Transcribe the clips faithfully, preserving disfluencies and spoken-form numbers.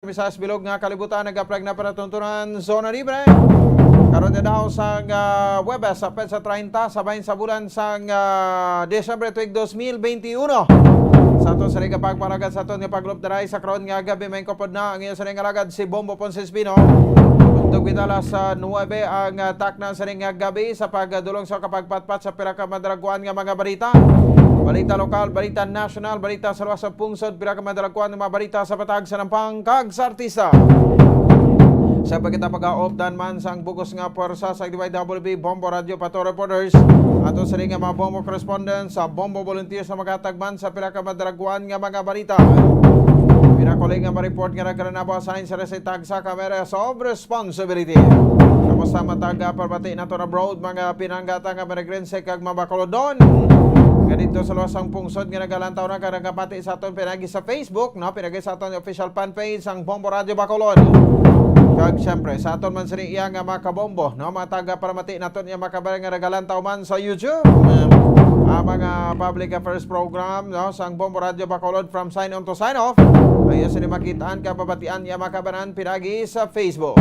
Bisayas, bilog nga kalibutan, nagaplag na palatuntunan, Zona Libre. Karon nga daw sang, ah, Huwebes, sa petsa treinta, sa bahin sa bulan sang, ah, Disyembre tuig dos mil benti uno. Sa aton sa nga pagpalagad sa aton nga paglup daray sa karon nga gabi, may kupod na ang iyo sa nga alagad si Bombo Ponce Espino. Tugtog kita alas, ah, nuwebe ang, ah, takna sa nga gabi sa pagdulong sa kapagpatpat sa pila ka madalaguan nga mga balita. Balita lokal, balita nasyonal, balita sa luwas sa pungsod, pila ka madalaguan nga mga balita sa patag sa Nampang kag sa artista. Sa pagkita pag-aopdan man sang bugos nga pwersa sa D Y W B Bombo Radio Pato Reporters, ato sini nga mga Bombo correspondents, sa Bombo volunteers sa mga tagman sa pila ka madalaguan nga mga balita. Pinakuling nga ma-report nga nagkanabo assigned sa resitag sa Camera of Responsibility. Kamusta, matag, ah, parbati naton abroad, mga pinanggata nga Managrense kag Mabacolodon nga dito sa luwas sang pungsod nga nagalantaw na kag nagapati sa aton pinagi sa Facebook, no? Pinagi sa aton official fan page sang Bombo Radio Bacolod. Kag siyempre, sa aton man sini iya nga mga kabombo, no? Mga taga paramati naton iya mga kabayan nga nagalantaw man sa YouTube. Ang mga public affairs program, no, sang Bombo Radio Bacolod, from sign on to sign off. Ayo sini makitaan ka babatian iya mga kabanan pinagi sa Facebook.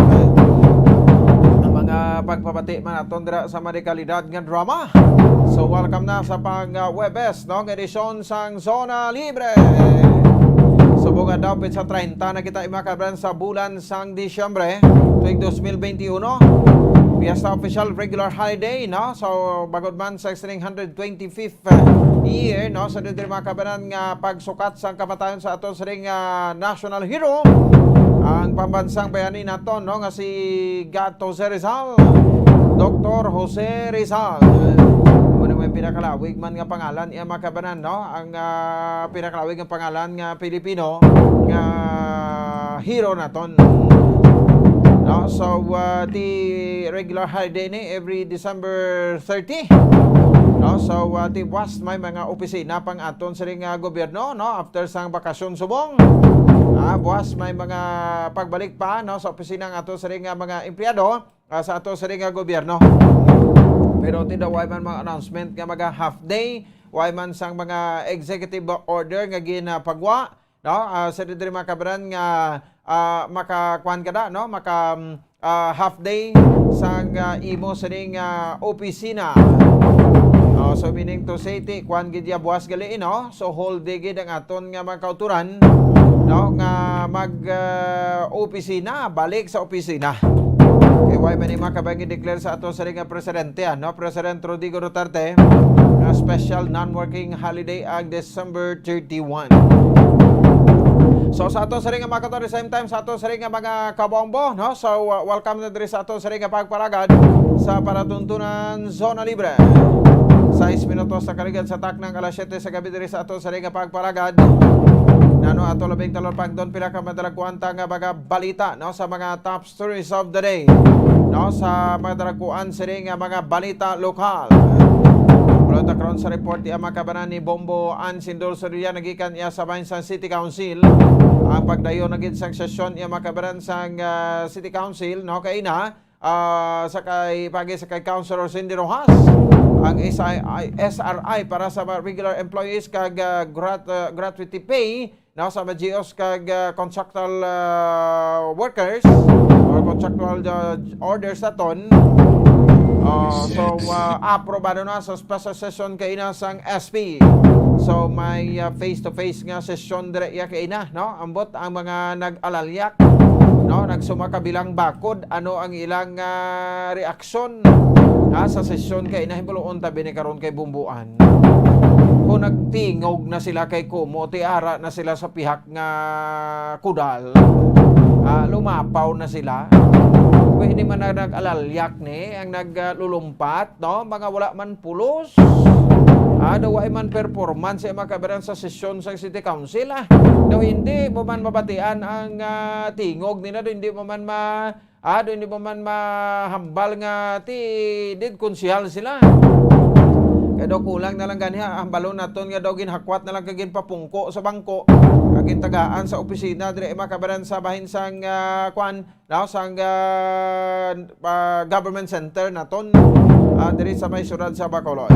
Ang mga pagpabati man aton dira sa madikalidad nga drama. So, welcome na sa pang, uh, Webes, no, nga edisyon sang Zona Libre. Subong nga daw, petsa treinta na kita, mga kabanan, sa bulan sang Disyembre, tuig dos mil benti uno. Fiesta official regular holiday, no? So, bagod man sa sining hundred twenty-fifth, uh, year, no? So, diri, mga kabanan, nga pagsukat sang kamatayon sa aton sining, uh, national hero, ang pambansang bayani naton, no, nga si Gat Jose Rizal, Doktor Jose Rizal. Ano may pinakalawig man nga pangalan iya, mga kabanan, no? Ang, ah, pinakalawig nga pangalan nga Pilipino nga hero naton. No? So, ah, ti regular holiday ni every December thirty. No? So, ah, ti buwas may mga opisina pang aton sining, ah, gobyerno, no? After sang bakasyon subong, ah, buwas may mga pagbalik pa, no, sa opisina ang aton sining, ah, mga empleyado, ah, sa ato sining nga gobyerno. Pero ti daw way man mga announcement nga maga half day, way man sang mga executive order nga ginapagwa, no? Ah, sa diri, mga kabanan, nga, ah, makakuan ka da, no? Maka, mm, ah, half day sang, ah, imo sining, ah, opisina. No? So, meaning to say, ti kuan gid ya, buwas gali, no? So, whole day gid ang aton nga mga kauturan, no, nga mag, ah, opisina, balik sa opisina. Kay way man ni, mga kabayan, i-declare sa ato sining nga presidente, ano, President Rodrigo Duterte, nga special non-working holiday ang December thirty-one. So, sa ato sining nga mga kauturan, the same time, sa ato sining nga mga kabombo, no? So, uh, welcome na diri sa ato sining nga pagpalagad sa palatuntunan Zona Libre. Sais minutos na kaligad sa taknang alas siyete sa gabi diri sa ato sining nga pagpalagad. Nano ato labing talon pangdon pila ka madalaguan ta nga mga balita, no, sa mga top stories of the day, no, sa mga dalaguan sining nga mga balita lokal. Pero ta karon sa report iya, mga kabanan, ni Bombo Ansindol Soriano, nagikan iya sa bahin sa City Council. Ang pagdayon na gid sang sesyon iya, mga kabanan, sang, ah, City Council, no, kay na, ah, sa kay, pagi sa kay Councilor Cindy Rojas, ang S I I, S R I para sa mga regular employees kag, ah, grat-, ah, gratuity pay, no, sa mga G Os kag, ah, contractual, ah, workers or contractual, ah, orders naton. Ah, so, ah, aprobado na sa special session kaina sang S P. So, may, ah, face-to-face nga session dire iya kaina, no? Ambot ang mga nag-alalyak, no, nagsumaka bilang bakod, ano ang ilang, ah, reaksyon, ah, sa sesyon kaina? Himuloon ta bini karon kay Bumbuan. Kung nagtingog na sila kay Kumo, ti ara na sila sa pihak nga kudal. Ah, lumapaw na sila. Pwede man na nag-alalyak ni ang naglulumpat, no? Mga wala man pulos. Ah, daw way man performance sa mga kabaran sa sesyon sa City Council, ah. Daw hindi mo man mabatian ang, ah, tingog nila, daw hindi mo man ma-, ah, daw hindi mo man mahambal nga ti did konsehal sila. Kaya daw kulang na lang gani, ha, hambalon naton nga daw ginhakwat na lang kag ginpapungko sa bangko, kag gintagaan sa opisina diri, mga kabaran, sa bahin sang, ah, kwan, no, sang, ah, ah, government center naton, ah, diri sa may syudad sa Bacolod.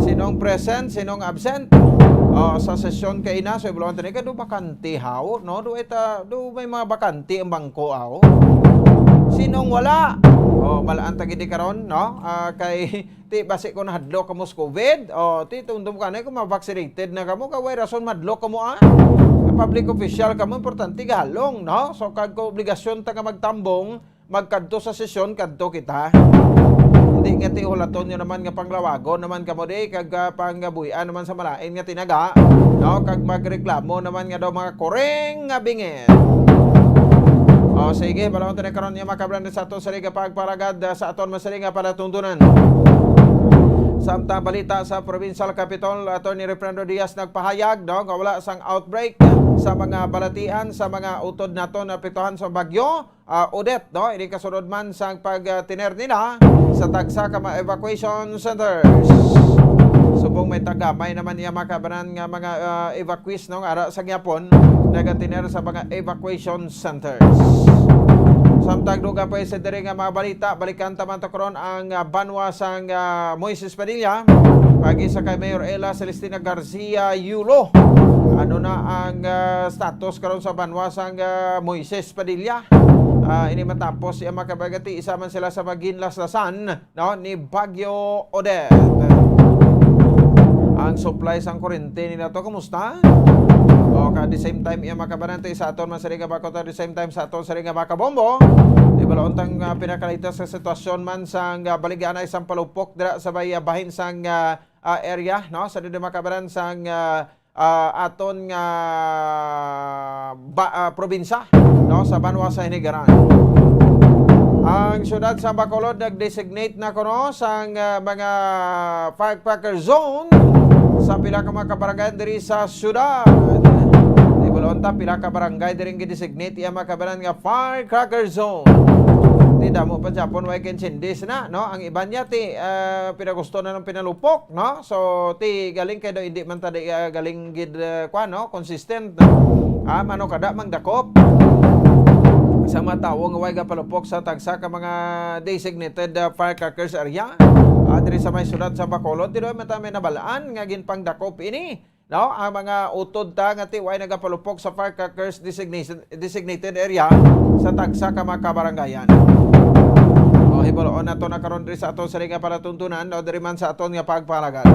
Sinong present, sinong absent? Oh, sa sesyon kay na, so, ibulong tani kay do bakante haw, no? Do ita, do may mga bakante ang bangko aw. Sinong wala? Oh, balaan ta gid karon, no? Ah, kay ti basi kung nahadlok kamo sa covid, oh, ti tumdom ka na kung ma-vaccinated na kamo, kay way rason madlok kamo, ah. Kay public official kamo, importante galong, no? So kag kung obligasyon ta nga magtambong, magkadto sa sesyon, kadto kita. Hindi nga ti hulaton nyo naman nga panglawagon naman kamo di, kag ah, panggabuhian naman sa malain nga tinaga, no? Kag magreklamo naman nga daw mga kureng nga bingin. O sige, balon ta na karon niya makabranda sa aton sa Liga Pagparagad, ah, sa aton masali nga palatuntunan. Samtang balita sa Provincial Capitol, Attorney Refrando Diaz nagpahayag, no, nga wala sang outbreak sa mga balatian sa mga utod naton apektuhan sa bagyo, ah, Odette, no? Ini kasunod man sang pagtiner nila sa tagsa ka mga evacuation centers. Subong may tagamay naman niya makabanan nga mga, ah, evacuees, no, nga ara sa gyapon nagatiner sa mga evacuation centers. Samtang dugang pa sa diri nga mga balita, balikan ta man to karon ang, ah, banwa sang, ah, Moises Padilla, pagi sa kay Mayor Ella Celestina Garcia Yulo. Ano na ang, ah, status karon sa banwa sang, ah, Moises Padilla? Ah, ini matapos siya makabagati, isa man sila sa maginlaslasan, no, ni Bagyo Odette. Ang supply sang kurente nila to, kumusta? O, ka, at the same time, iya makabanante sa aton man sa Riga Bacoor, at the same time sa aton sa Riga Macabombo. Di ba, laon tang, ah, pinakalitas sa sitwasyon man sang, ah, baligya na isang palupok dira sa bay, ah, bahin sang, ah, ah, area, no? Sa dili makabaran sang, ah, ah, aton nga ba, ah, probinsya, no, sa banwa sa Hinigaran. Ang siyudad sa Bacolod nag-designate na kuno sang, ah, mga firecracker zone sa pila ka mga kabarangay diri sa siyudad. Di ba, laon ta, pila ka barangay diri ang gidesignate iya makabaran nga firecracker zone. Ti damo pa Japon way kensindis na, no? Ang iban niya ti, ah, pinagusto na ng pinalupok, no? So, ti galing kay daw hindi man ta di, ah, galing gid, ah, kwan, no? Consistent, no? Ah, mano kada mang dakop sa mga tawo nga way gapalupok sa tagsa ka mga designated, ah, firecrackers area. Ah, diri sa may siyudad sa Bacolod, ti daw man ta may nabalaan nga ginpangdakop ini, no? Ang mga utod ta nga ti way nagapalupok sa firecrackers designation, designated area sa tagsa ka mga kabarangayan. O, hibaluon nato na karon diri sa aton sa nga palatuntunan, no? Diri man sa aton nga pagpalagan.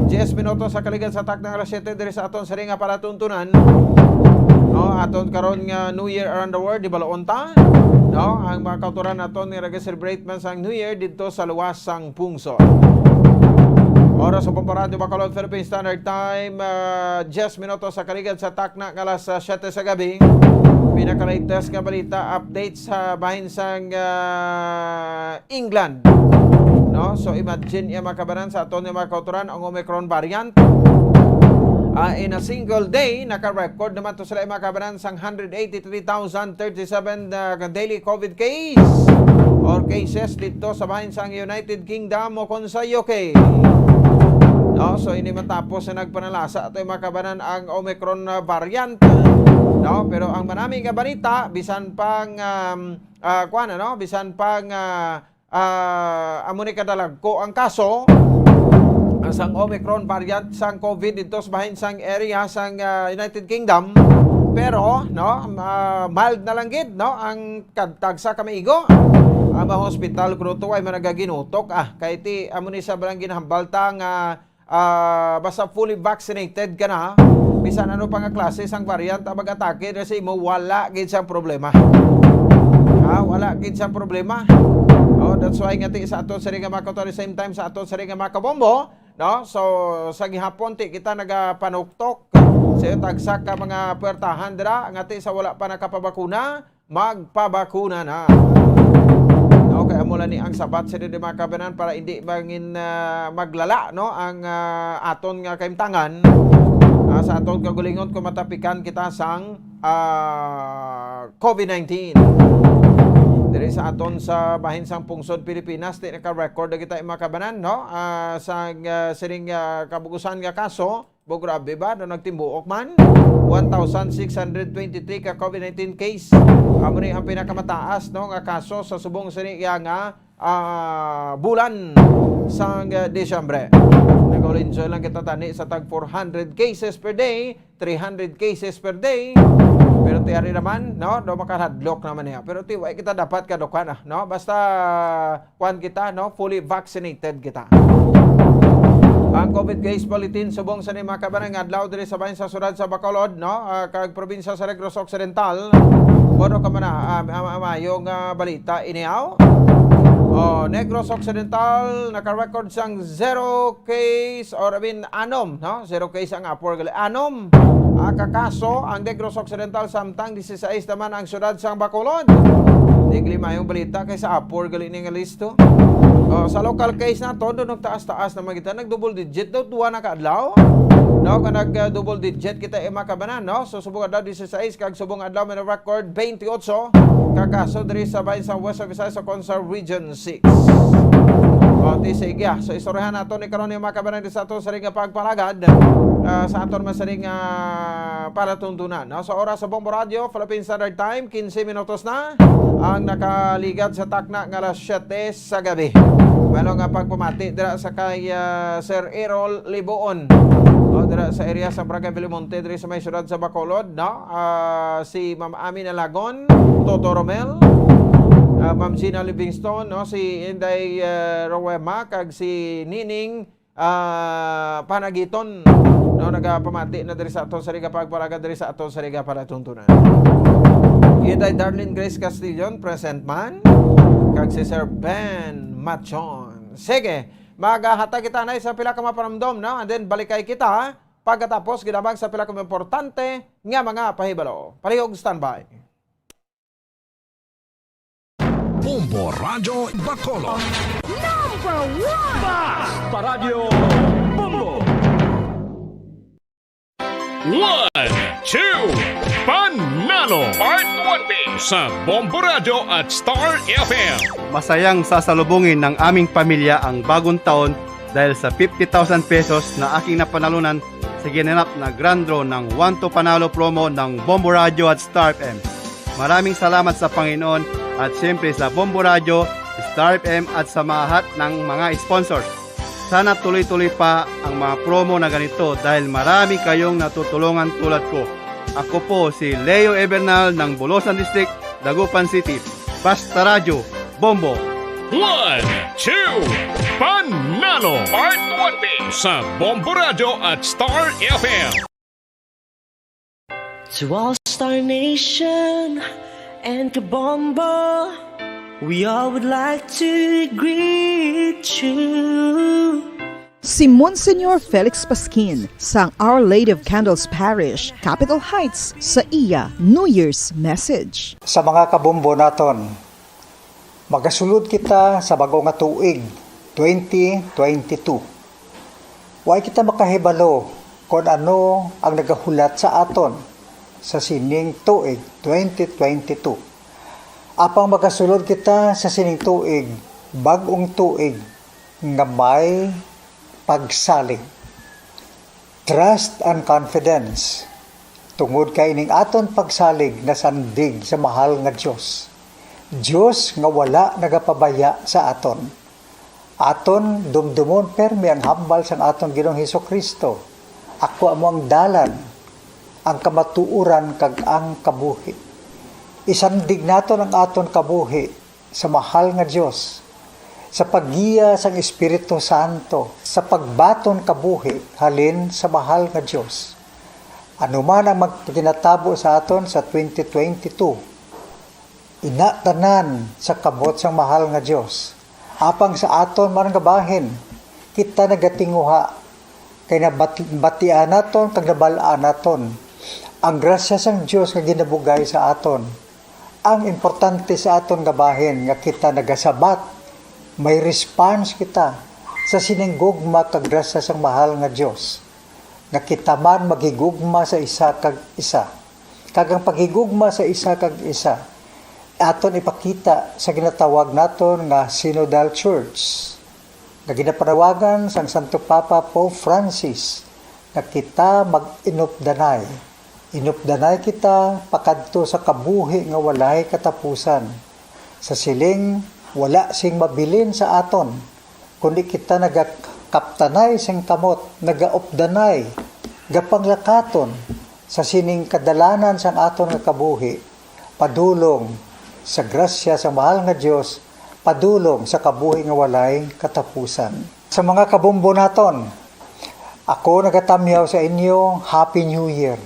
Diyes minutos sa kaligad sa takna alas siyete diri sa aton sa nga palatuntunan. No, aton karon nga New Year around the world, di balaon ta? No, ang mga kautoran naton nga nag-celebrate man sang New Year didto sa luwas sang pungsod. Oras sa Radyo Bacolod, Philippine Standard Time, ah, diyes minutos sa kaligad sa takna nga alas, ah, siyete sa gabi. Pinaka-latest nga balita, update sa bahin sang, ah, England. No? So, imagine, iya, mga kabanan, sa aton nga mga kautoran, ang Omicron variant. Ah, in a single day, naka-record naman to sila, mga kabanan, sang hundred eighty-three thousand thirty-seven, ah, daily COVID case or cases dito sa bahin sang United Kingdom o kung sa U K. No? So, ini matapos na nagpanalasa ato, mga kabanan, ang Omicron, ah, variant. No? Pero ang manami nga balita, bisan pang, um, ah, kuwan, ano? Bisan pang, ah, ah, amo ni kadalagko ang kaso, ah, sang Omicron variant sang COVID dito sa bahin sang area sang, ah, United Kingdom. Pero, no, ah, mild na lang gid, no, ang kad-, tagsa ka maigo. Ang mga hospital, kuno to, ay man nagaginutok, ah, kay ti, amo ni sa balang ginahambal ta nga, ah, basta fully vaccinated ka na, bisan ano pa nga klase sang variant ang mag-atake na sa imo, wala gid siyang problema. Ha, wala gid siyang problema. Oh, that's why nga ti sa aton sa nga mga kautoran, same time sa aton sa nga mga kabombo, no? So, sa gihapon, ti kita nagapanuktok sa tagsa ka mga puwertahan dira, nga ti sa wala pa nakapabakuna, magpabakuna na. No, kay amo lang ni ang sabat sa diri, mga kabanan, para hindi mangin, ah, maglala, no, ang, ah, aton nga kahimtangan. Ah, sa aton kagulingon kung matapikan kita sang, ah, COVID nineteen. Diri sa aton sa bahin sang pungsod Pilipinas, ti naka-record na kita, mga kabanan, no? Ah, sa, ah, sining, ah, kabugusan nga kaso, Bo, grabe ba? No, nagtimbuok man. One thousand six hundred twenty-three ka COVID nineteen case. Amo ni ang pinakamataas, no, nga kaso sa subong sini iya nga, ah, bulan sang, ah, Disyembre. Nag-all enjoy lang kita tani sa tag four hundred cases per day, three hundred cases per day. Pero ti ari naman, no, do makahadlok naman niya. Pero ti, wa kita dapat kadukhan, ah, no? Basta, kuan kita, no, fully vaccinated kita. Ang COVID case bulletin subong sa ni mga kabanang adlaw diri sa bahin sa siyudad sa Bacolod, no, ah, kag probinsya sa Negros Occidental. Bono ka man na, ah, ah, ah, mayong, ah, balita iniaw. Oh, Negros Occidental naka-record sang zero case, or I mean, anom, no? Zero case ang Apor gali. Anom, ah, ka kaso ang Negros Occidental, samtang disisais naman ang siyudad sang Bacolod. Di gali mayong balita kay sa Apor gali ni nga listo. Oh, sa local case naton, do nagtaas-taas naman kita, nag-double digit daw duwa na ka adlaw. No, kag nag, ah, double digit kita, eh, mga kabanan, no? So, subong adlaw disisais kag subong adlaw may record twenty-eight ka kaso diri sa bahin sa West Visayas, sa kon sa Region six. O, ti sige, ah. So, istoryahan nato ni karon ni mga kabanan sa aton sa ring nga pagpalagad, ah, sa aton man sa ring, ah, palatuntunan, no? Sa oras sa Bombo Radio, Philippine Standard Time, quince minutos na ang nakaligad sa takna nga alas siyete sa gabi. Malo nga pagpamati dira sa kay, ah, Sir Errol Liboon. O, dira sa area sa Barangay Belmonte, diri sa may siyudad sa Bacolod, no? Ah, si Ma'am Ami Nalagon, Toto Romel, ah, Ma'am Gina Livingstone, no? Si Inday, ah, Rowema, kag si Nining, ah, Panagiton, no? Nagapamati na diri sa aton sa ring nga pagpalagad, diri sa aton sa ring nga palatuntunan. Inday Darlene Grace Castillon, present man, kag si Sir Ben Machon. Sige, maghatag kita na sa pila ka mga panumdom, no? And then, balikay kita pagkatapos ginamag sa pila ka mga importante nga mga pahibalo. Palihog standby. Bombo Radyo Bacolod. Number one! Basta Radyo Bombo! One, two, Panalo! Part twenty sa Bombo Radyo at Star F M. Masayang sasalubungin ng aming pamilya ang bagong taon dahil sa fifty thousand pesos na aking napanalunan sa ginanap na grand draw ng One to Panalo promo ng Bombo Radyo at Star F M. Maraming salamat sa Panginoon at siyempre sa Bombo Radyo, Star F M at sa lahat ng mga sponsors. Sana tuloy-tuloy pa ang mga promo na ganito dahil marami kayong natutulungan tulad ko. Ako po si Leo Ebernal ng Bolosan District, Dagupan City. Basta Radyo, Bombo! One, two, Panalo! Part twenty sa Bombo Radyo at Star F M. To all Star Nation and Kabombo, we all would like to greet you. Si Monsignor Felix Pasquin sang Our Lady of Candles Parish, Capitol Heights, sa iya New Year's message. Sa mga kabombo naton, magasulod kita sa bag-o nga tuig, twenty twenty-two. Way kita makahibalo kon ano ang nagahulat sa aton sa sining tuig, twenty twenty-two. Apang magasulod kita sa sining tuig, bag-ong tuig nga may pagsalig. Trust and confidence. Tungod kay ining aton pagsalig nasandig sa mahal nga Dios. Dios nga wala nagapabaya sa aton. Aton dumdumon permi ang hambal sang aton Ginoong Jesu-Cristo. Ako amo ang dalan, ang kamatuoran, kag ang kabuhi. Isandig naton ang aton kabuhi sa mahal nga Dios, sa paggiya sang Espiritu Santo, sa pagbaton kabuhi halin sa mahal nga Dios. Ano man ang magpaginatabo sa aton sa twenty twenty-two, ina tanan sa kamot sang mahal nga Dios. Apang sa aton man nga bahin, kita nagatinguha, kay nabati-, batian naton kag nabal-an naton ang grasya sang Dios nga ginabugay sa aton. Ang importante sa aton nga bahin nga kita nagasabat, may response kita sa sining gugma kag grasya sang mahal nga Dios, nga kita man maghigugma sa isa kag isa. Kag ang paghigugma sa isa kag isa, aton ipakita sa ginatawag naton nga Synodal Church, nga ginapanawagan sang Santo Papa Pope Francis, nga kita mag-inupdanay. Inupdanay kita pakadto sa kabuhi nga walay katapusan. Sa siling Wala sing mabilin sa aton, kundi kita nagakaptanay sing kamot, nagaupdanay, gapanglakaton sa sining kadalanan sang aton nga kabuhi, padulong sa grasya sa mahal nga Dios, padulong sa kabuhi nga walay katapusan. Sa mga kabombo naton, ako nagatamyaw sa inyo, Happy New Year.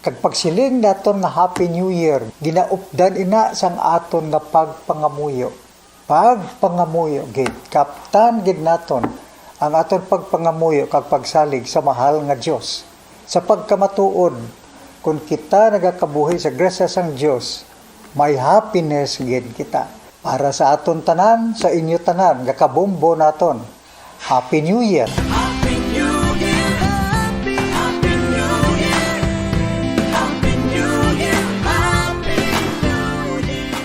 Kag pagsiling naton nga Happy New Year, ginaupdan ina sang aton nga pagpangamuyo. Pagpangamuyo gid, kaptan gid naton ang aton pagpangamuyo kag pagsalig sa mahal nga Dios. Sa pagkamatuod, kon kita nagakabuhi sa grasya sang Dios, may happiness gid kita. Para sa aton tanan, sa inyo tanan nga kabombo naton, Happy New Year! Happy New Year! Happy New Year! Happy New Year! Happy New Year!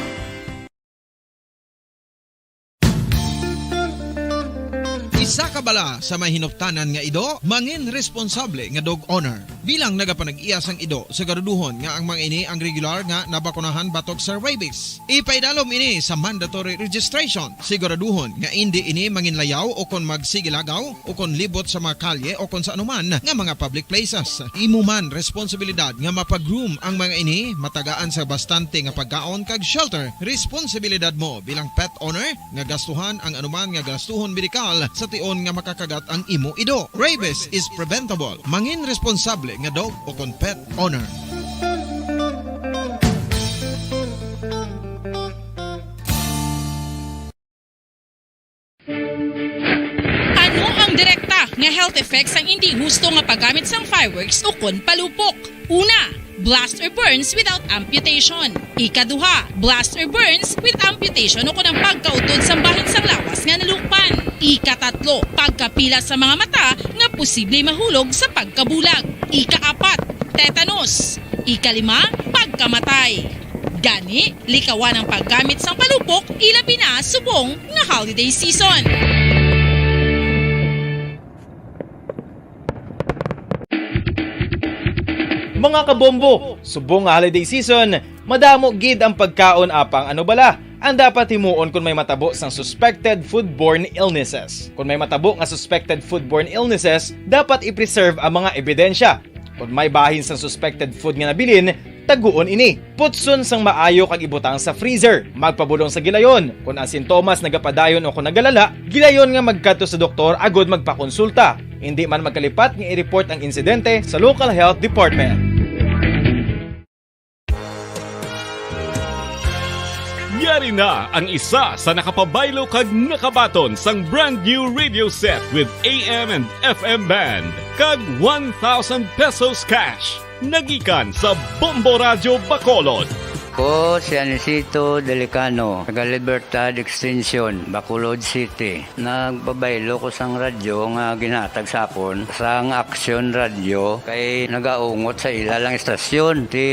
Isa ka bala sa may hinuptanan nga ido, mangin responsable nga dog owner. Bilang nagapanag-iya sang ido, siguraduhon nga ang mga ini ang regular nga nabakunahan batok sa rabies. Ipaidalom ini sa mandatory registration. Siguraduhon nga indi ini manginlayaw o kon magsigilagaw o kon libot sa mga kalye o kon sa anuman nga mga public places. Imo man responsibilidad nga mapag-groom ang mga ini, matagaan sa bastante nga pagkaon kag shelter. Responsibilidad mo bilang pet owner nga gastuhan ang anuman nga gastuhon medikal sa tion nga makakagat ang imo ido. Rabies is preventable. Mangin responsable nga dog o kon pet owner. Ano ang direkta nga health effects sang indi husto nga paggamit sang fireworks ukon palupok? Una, blast or burns without amputation. Ikaduha, blast or burns with amputation ukon ang pagkautod sang bahin sang lawas nga nalukpan. Ikatatlo, pagkapila sa mga mata nga posible mahulog sa pagkabulag. Ikaapat, tetanus. Ikalima, pagkamatay. Gani, likawan ang paggamit sang palupok, ilabi na subong nga holiday season. Mga kabombo, subong nga holiday season, madamo gid ang pagkaon apang ano bala ang dapat himuon kon may matabo sang suspected foodborne illnesses. Kon may matabo nga suspected foodborne illnesses, dapat i-preserve ang mga ebidensya. Kon may bahin sang suspected food nga nabilin, taguon ini. Putson sang maayo kag ibutang sa freezer. Magpabulong sa gilayon. Kon ang sintomas nagapadayon o kon nagalala, gilayon nga magkadto sa doktor agod magpakonsulta. Indi man magkalipat nga i-report ang insidente sa local health department. Yari na ang isa sa nakapabaylo kag nakabaton sang brand new radio set with A M and F M band kag one thousand pesos cash. Nagikan sa Bombo Radyo Bacolod. Ko si Anisito Delicano, taga Libertad Extension, Bacolod City. Nagpabaylo ko sang radyo nga ginhatag sa akon sang Aksyon Radyo kay nagaungot sa ila lang istasyon. Ti,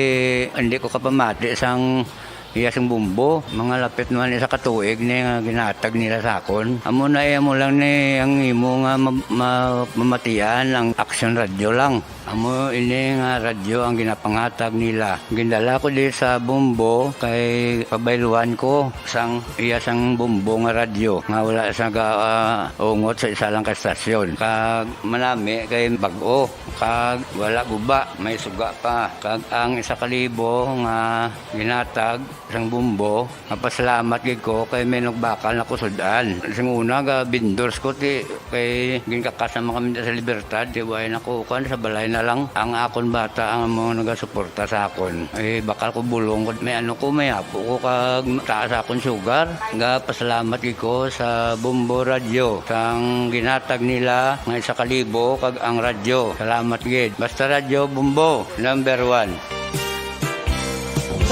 hindi ko kapamati sang iya sing bombo. Mga lapit naman isa ka tuig ni nga ginhatag nila sa akon. Amo na, eh, amo lang ni ang imo nga ma-, ma-, mamatian ang Aksyon Radyo lang. Amo ini nga radyo ang ginapanghatag nila. Gindala ko di sa bombo kay pabayluan ko sang iya sang bombo nga radyo nga wala sa ga-, ah, ungot sa isa lang ka estasyon. Kag manami kay bag-o, kag wala guba, may suga pa. Kag ang isa ka libo nga ginhatag sang bombo, mapasalamat gid ko kay may nagbakal na ko sud-an. Sing una, ga vendors ko, ti, kay ginkakas naman kami sa Libertad, ti, way na ko, kuan, sa balay na lang. Ang akon bata ang amo nagasuporta sa akon. Eh, bakal ko bulong ko, may ano ko, may apo ko, kag taas akon sugar. Ga pasalamat gid ko sa Bombo Radyo, sang ginhatag nila nga isa ka libo, kag ang radyo. Salamat gid. Basta Radyo Bombo, number one.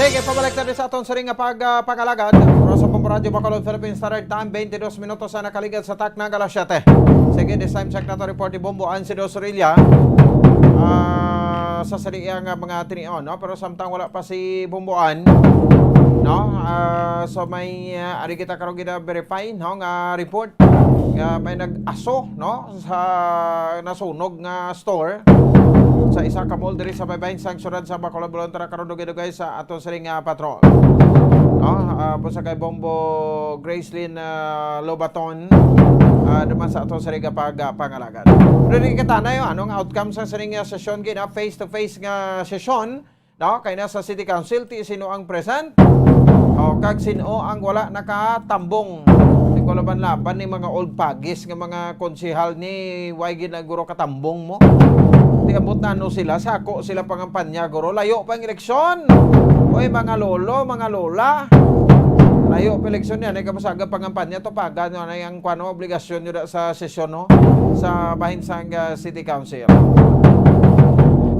Sige, pabalik tayo sa aton siring nga pag, ah, pag-alagad. Pero sa Bombo Radyo Bacolod, Philippine Standard Time, twenty-dos minutos na nakaligad sa takna nga alas siyete. Sige, this time check nato report ni Bombo Ansido Sorilla. Ah, sa sariya nga mga tinion, no? Pero samtang wala pa si Bombo An, no? Ah, so may, ah, ari kita karon gina-verify, no? Nga report nga may nag-aso, no? Sa nasunog nga store sa isa ka mall diri sa baybayon sang syudad sa Bacolod. Bulong ta ra karon dugay-dugay sa aton siring nga patrol. No? Ah, po sa kay Bombo Gracelyn, ah, Lobaton, ah, naman sa ato sa Riga pag, ah, pangalagan. Pero di kita na yun, anong outcome sa sining, ah, sesyon, gina face-to-face nga sesyon, no? Kay na sa City Council, ti sino ang present? O, kag sino ang wala nakatambong? Di ko laban-laban ni mga old pagis nga mga konsehal ni way gid na guro katambong mo. Di abot na ano sila, sako sila pangampanya, guro. Layo pa ang eleksyon. Oy, mga lolo, mga lola. Layo pa eleksyon yan. Ay, kapasaga pangampanya, to paga, no, na yung kwano, obligasyon nyo da sa sesyon, no? Sa bahin sang, ah, City Council.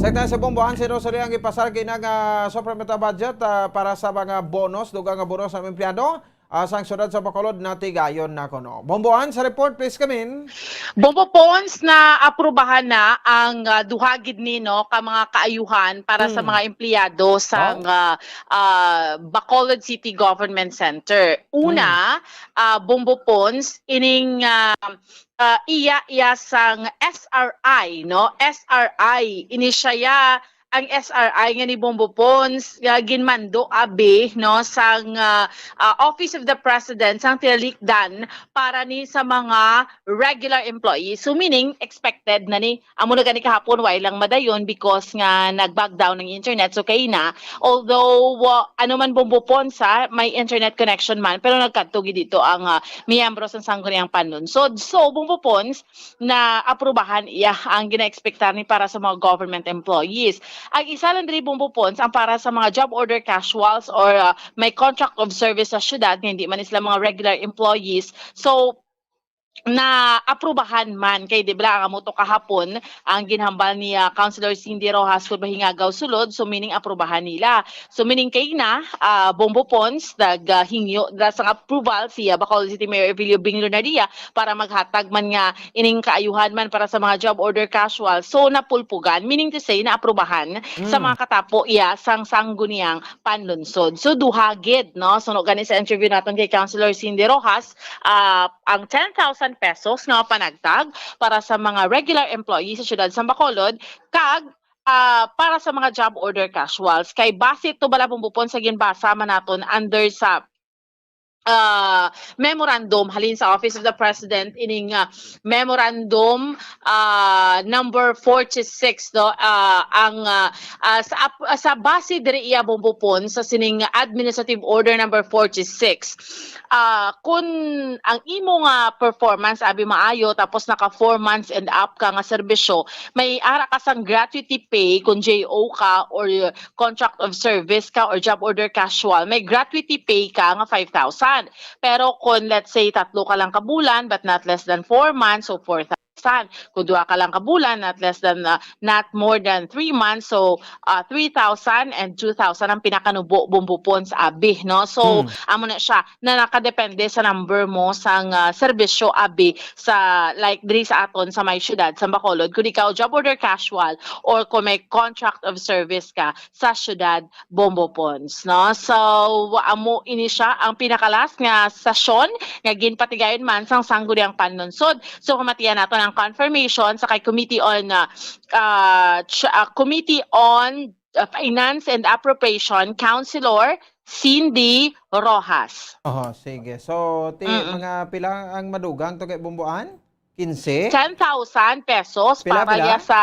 Sa ita sa Bomboan, si Rosalie ang ipasar ginag, ah, supplemental budget, ah, para sa mga bonus, dugang nga bonus sa mga empleyado, ah, sang siyudad sa Bacolod, natigayon na kuno. Bomboan, sa report, please, kamin. Bombo Pons, na aprubahan na ang, ah, duha gid ni, no, ka mga kaayuhan para sa Mm. mga empleyado sang, Oh. ah, ah, Bacolod City Government Center. Una, Mm. ah, Bombo Pons, ining, ah, ah, iya, iya sang S R I, no? S R I, ini siya ya, ang S R I nga ni Bombo Pons, nga ginmando abi, no, sang, ah, ah, Office of the President, sang tinalikdan para ni sa mga regular employees. So, meaning, expected na ni, amo na gani kahapon, way lang madayon because nga nag-back down ang internet. So, kay na, although, uh, ano man, Bombo Pons, ha, may internet connection man, pero nagkadto gid dito ang, uh, miyembro sa Sangguniang Panlunsod. So, Bombo Pons, na aprubahan iya ang ginaekspektar ni para sa mga government employees. Ang isa lang diri, Bombo Pons, ang para sa mga job order casuals or, uh, may contract of service sa syudad, nga hindi man sila mga regular employees. So, na aprubahan man kay, di ba, ang amo to kahapon ang ginhambal ni, ah, Councilor Cindy Rojas Curvahingagaw sulod, so meaning aprubahan nila. So meaning kay na, ah, Bombo Pons, nag, ah, hingyo dira sang approval si, ah, Bacolod City Mayor Evelio Bing Lunardia para maghatag man nga ining kaayuhan man para sa mga job order casual. So napulpugan, meaning to say na aprubahan sa Mm. mga katapo iya sang sangguniang panlunsod. So duha gid, no? So no, gani sa interview naton kay Councilor Cindy Rojas, ah, ang ten thousand pesos nga panagtag para sa mga regular employees sa siyudad sa Bacolod, kag, ah, para sa mga job order casuals. Kay base to bala, Bombo Pons, sa ginbasa man naton under sa, ah, memorandum halin sa Office of the President, ining, ah, memorandum, ah, number forty-six, no? Ah, ang, ah, ah, sa ap-, sa base diri iya, Bombo Pons, sa sining Administrative Order number forty-six. Ah, kun ang imo nga performance abi maayo, tapos naka four months and up ka nga serbisyo, may ara ka sang gratuity pay kun J O ka or contract of service ka or job order casual, may gratuity pay ka nga five thousand. Pero kung, let's say, tatlo ka lang ka bulan, but not less than four months, so four thousand. Kung duha ka lang ka bulan, not less than, uh, not more than three months, so, uh, three thousand and two thousand ang pinakanubo, Bombo Pons, abi, no? So, Hmm. amo na siya, na nakadepende sa number mo sang, uh, serbisyo, abi, sa, like, diri sa aton sa may siyudad sa Bacolod. Kung ikaw job order casual or kung may contract of service ka, sa siyudad Bombo Pons, no? So, amo ini siya ang pinakalas nga sesyon nga ginpatigayon man sang Sangguniang Panlunsod. So, pamatian naton ang confirmation sa kay Committee on, uh, uh, ch-, uh, Committee on, uh, Finance and Appropriation, Councilor Cindy Rojas. Oho, sige. So, ti-, Mm-mm. mga pila ang madugang to kay Bomboan? Kinse? Ten thousand pesos Pila, para pila? niya sa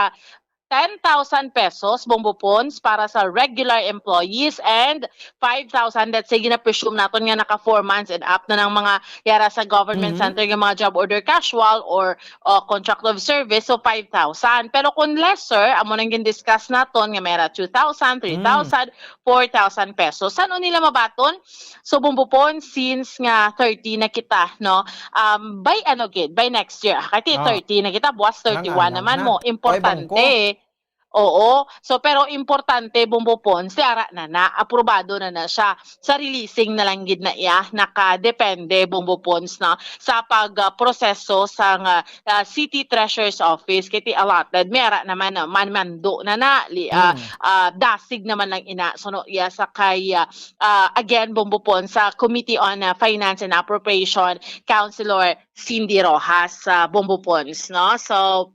ten thousand pesos, Bombo Pons, para sa regular employees and five thousand, let's say, gina-presume naton nga naka four months and up na ng mga yara sa government Mhm. center nga mga job order casual or, uh, contract of service, so five thousand. Pero kung lesser, amo nang gin-discuss naton nga may ra two thousand, Mm. three thousand, four thousand pesos. San-o nila mabaton? So, Bombo Pons, since nga thirty na kita, no? Um, by ano gid, by next year, ah, kay Ah. thirty na kita, buwas Nang thirty-one alam naman na. mo. Ay, bangko. Importante. Oo. So, pero importante, Bombo Pons, ti ara na na, aprobado na na siya. Sa releasing na lang gid na iya, nakadepende, Bombo Pons, no? Sa pag, ah, proseso sa nga, ah, City Treasurer's Office, kay ti allotted, may ara naman, ah, manmando na na, li-, ah, Mm. ah, dasig naman lang ina. So, no, iya sa kay, ah, ah, again, Bombo Pons, sa Committee on, ah, Finance and Appropriation, Councilor Cindy Rojas, sa Bombo Pons, no? So,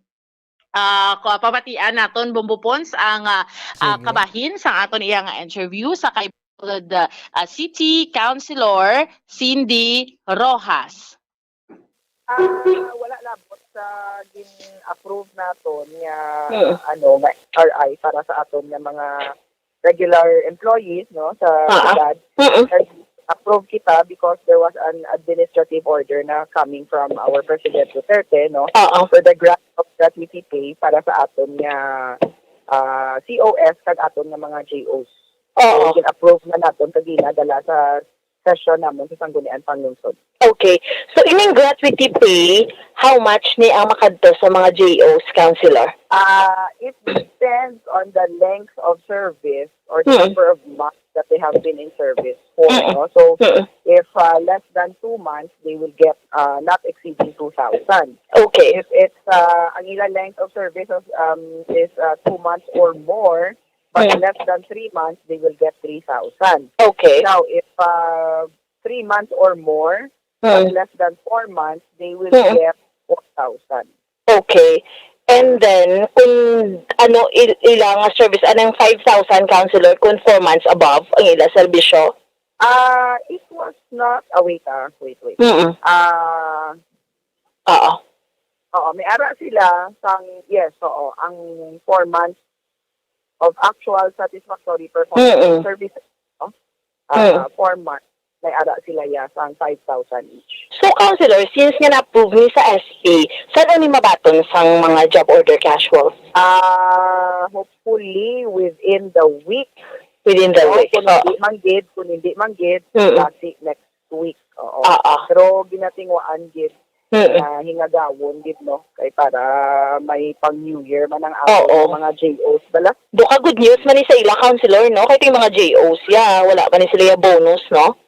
ah, ko-, pamatian naton, Bombo Pons, ang, ah, ah, Sige. kabahin sa aton iya nga interview sa kay Bacolod, uh, uh, City Councilor Cindy Rojas. Ah, wala labot sa gin-approve naton nga Mm. ano nga R I para sa aton nga mga regular employees, no, sa Ah, ah. syudad. Mm-mm. Nag-approve kita because there was an administrative order na coming from our President Duterte, no, Oo. for the grant of gratuity pay para sa aton nga ah, C O S kag aton nga mga J Os. So, Oo. gin-approve na naton kagina dala sa session namon sa Sangguniang Panglungsod. Okay. So, ining gratuity pay, how much ni ang makadto sa mga J Os, Councilor? Uh, it depends on the length of service or the Mm. number of months that they have been in service for. Mm. No? So, Mm-mm. if uh, less than two months, they will get uh, not exceeding two thousand. Okay. If it's uh, ang ilang length of service of, um, is uh, two months or more, but Mm. less than three months, they will get three thousand. Okay. Now, if uh, three months or more, but Mm. less than four months, they will Mm. get four thousand. Okay. And then, kung ano il ila nga service, anang five thousand, Councilor, kung four months above ang ila serbisyo? Ah, it was not, ah, wait, ah, wait, wait. Mm. Ah, Oo. Oo, may ara sila sang, yes, oo, ang four months of actual satisfactory performance Mm-mm. of services, no? Ah, Mm. four months, may ara sila ya sang five thousand each. So, Councilor, since nga na-approve ni sa S P, san-o ni mabaton sang mga job order casuals? Ah, hopefully within the week. Within the No? week. Kung Oo. hindi man gid, kung hindi man gid, Mm. basi next week. Oo. Oo. Pero ginatinguan gid Mm. na hingagawon gid, no? Kay para may pang New Year man ang aton Oo. mga J Os bala. Duka good news man ni sa ila, Councilor, no? Kay ting mga J Os, ya, wala pa ni sila ya bonus, no?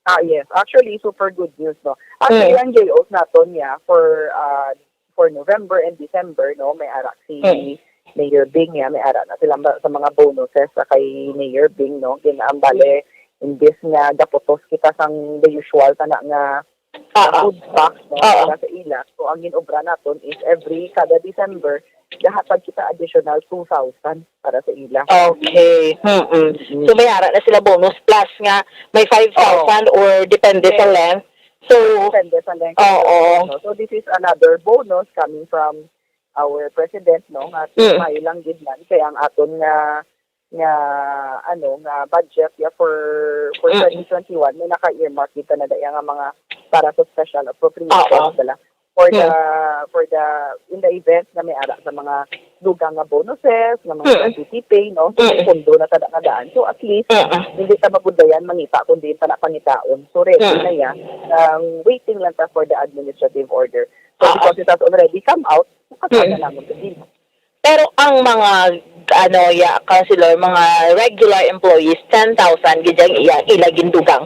Ah, yes. Actually, super good news, no? Actually, Mm. ang J Os naton niya for uh, for November and December, no, may ara si Mm. Mayor Bing niya, may ara na sila ma- sa mga bonuses sa kay Mayor Bing, no? Ginaambale, imbis nga gaputos kita sang the usual kana nga Oo. food box, no, Oo. para sa ila. So, ang ginobra naton is every kada December, gahatag kita additional two thousand para sa ila. Okay. Mm-mm. Mm. So, may ara na sila bonus plus nga may five thousand or depende sa Yes. length. So, Depende sa length. Oo. No? So, this is another bonus coming from our president, no, nga Mm. maayo lang gid man kay ang aton nga nga ano nga budget ya for for Mm. twenty twenty-one may naka-earmark kita na daya nga mga para sa special appropriations Oo. bala for the Mm. for the in the event na may ara sa mga dugang nga bonuses, nga mga Mm. gratuity pay, no? So, may Mm. pondo na tada nga daan. So, at least, Mm. hindi ta mabudayan mangita kundi ta na pangitaon. So, ready Mm. na yan. Ang waiting lang ta for the administrative order. So, Oo. because it has already come out, makataga Mm. naman sa imo. Pero ang mga, ano, ya, Councilor, mga regular employees, ten thousand gid ang iya, ila gindugang.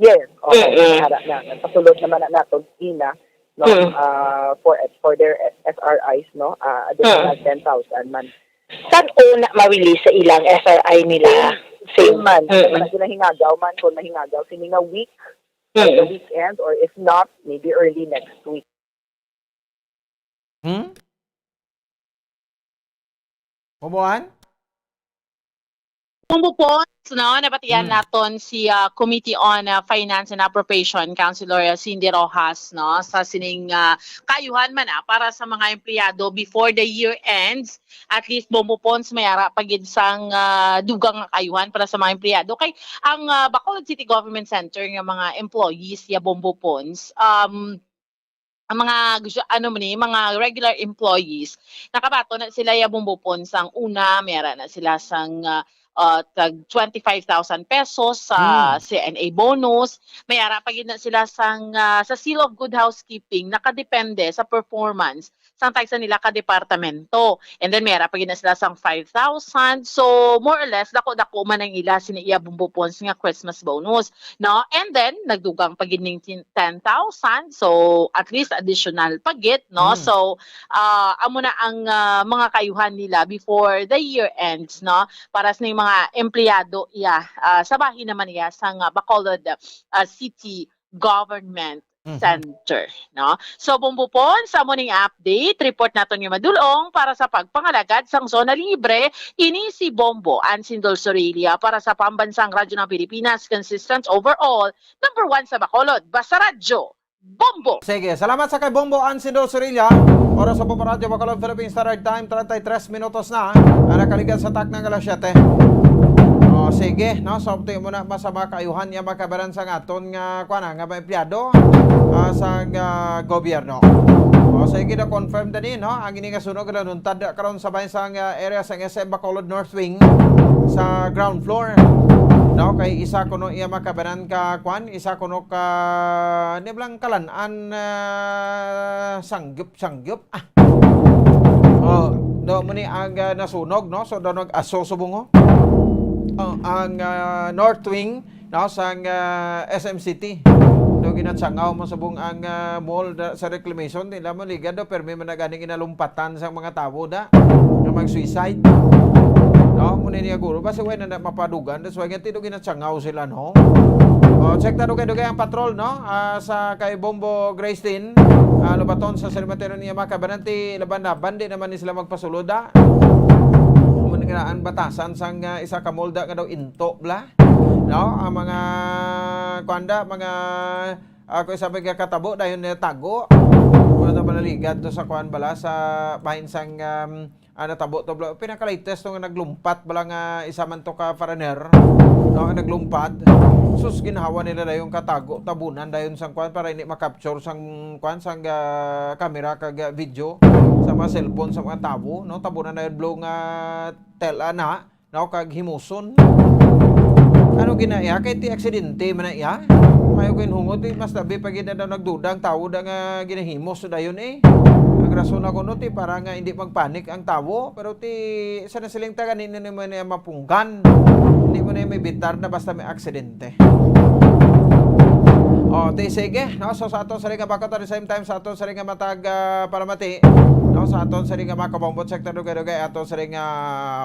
Yes. Okay. Mm-mm. Ara na. Nagpasulod naman na nato, Gina, no? Mm. Ah, for for their S R Is, no? Ah, additional Mm. ten thousand man. San-o na ma-release sa ilang S R I nila? Same, same man. Mm-mm. Kung na ginahingagaw man, kung mahingagaw, sini nga week, or the Mm. weekend, or if not, maybe early next week. Hmm? Boboan? Bumbo Pons, no, nabatian Mm. naton si ah, Committee on ah, Finance and Appropriation, Councilor Cindy Rojas, no, sa sining ah, kayuhan man ah, para sa mga empleyado before the year ends. At least, Bumbo Pons, may ara pa gid sang ah, dugang nga kayuhan para sa mga empleyado. Kay ang ah, Bacolod City Government Center nga mga employees ya, Bumbo Pons, um, ang mga gusto, ano man ni, mga regular employees, nakabaton na sila ya, Bumbo Pons. Ang una, may ara na sila sang ah, ah, tag twenty-five thousand pesos sa Hmm. C N A bonus. May ara pa gid na sila sang ah, sa Seal of Good Housekeeping, nakadepende sa performance sang tagsa nila ka departamento. And then may ara pa gid na sila sang five thousand. So, more or less, dako-dako man ang ila sini iya, Bumbo Pons, nga Christmas bonus, no? And then nagdugang pa gid ning tin- ten thousand. So, at least additional pa gid, no? Mm. So, ah, amo na ang ah, mga kayuhan nila before the year ends, no? Para sa mga empleyado iya, ah, sa bahin naman iya sang ah, Bacolod ah, City Government Mhm. Center, no? So, Bombo Pon, sa amo ning update, report naton nga madulong para sa pagpangalagad sang zona libre, ini si Bombo Ansindol Sorilla para sa Pambansang Radyo ng Pilipinas, consistent overall, number one sa Bacolod. Basta Radyo, Bombo! Sige, salamat sa kay Bombo Ansindol Sorilla. Oras sa Bombo Radyo, Bacolod, Philippines Standard Time, treinta y tres minutos na ang nakaligad sa takna nga alas siyete. O, sige, no? So, update mo na, masama kaayuhan niya makabaran sa aton nga, kuwan na, nga mga empleyado, ah, sa, ah, gobyerno. O, sige, na-confirm na ni, no? Ang ini nga sunog na nuntad karon sa bayan sang, ah, area sang S M Bacolod North Wing sa ground floor. No, kay isa kuno iya makabanan ka, kwan, isa kuno ka, ni blang kalan-an, ah, sanggop-sanggop. Ah. Oh, no, mo ni ang, ah, nasunog, no? So, daw nag-aso subong, oh. Oh, ang, ah, North Wing, no, sang, ah, S M City. Do ginatsangaw man subong ang, ah, mall da, sa reclamation, di lamang ligad do, permi man na ganing inalumpatan sang mga tawo da nga mag-suicide. No, mo ni niya guro, basi way na, na mapadugan, that's why nga tido ginatsangaw sila, no? O, check ta dugay-dugay ang patrol, no? Ah, sa kay Bombo Graystin, ah, lubaton sa sementeryo niya mga kabananti, laban-laban, di naman ni sila magpasulod, ah. Mo ni nga ang batasan sang, ah, isa ka mall da nga daw into, bla? No? Ang mga, kuwan da, mga, ah, kung sabi nga katabo, dayon nila tago. Wala na bala ligad to sa kuwan bala, sa bahin sang, um, ah, natabo to bala. Pinaka-latest to nga naglumpat bala nga isa man to ka foreigner. No, ang naglumpat. Sus, ginhawa nila dayon katago, tabunan dayon sang kuwan para hindi ma-capture sang kuwan, sang, ah, camera kag, ah, video sa mga cellphone sa mga tawo, no? Tabunan dayon bala nga tela na. No, kag himuson. Ano gina iya? Kay ti aksidente man na iya. Mayo ko hinungod, ti mas labi pa gid na daw nagduda ang tawo da nga ginahimos dayon eh. Ang rason ako no, ti para nga hindi magpanik ang tawo, pero ti sa nasiling taga ni ni man niya mapunggan. Hindi mo na may bitar na basta may aksidente. O, ti sige, no? So sa aton sa ring nga bakot, at the same time sa aton sa ring nga matag, ah, palamati, no? Sa aton sa ring nga mga kabombot, check ta dugay-dugay aton sa ring nga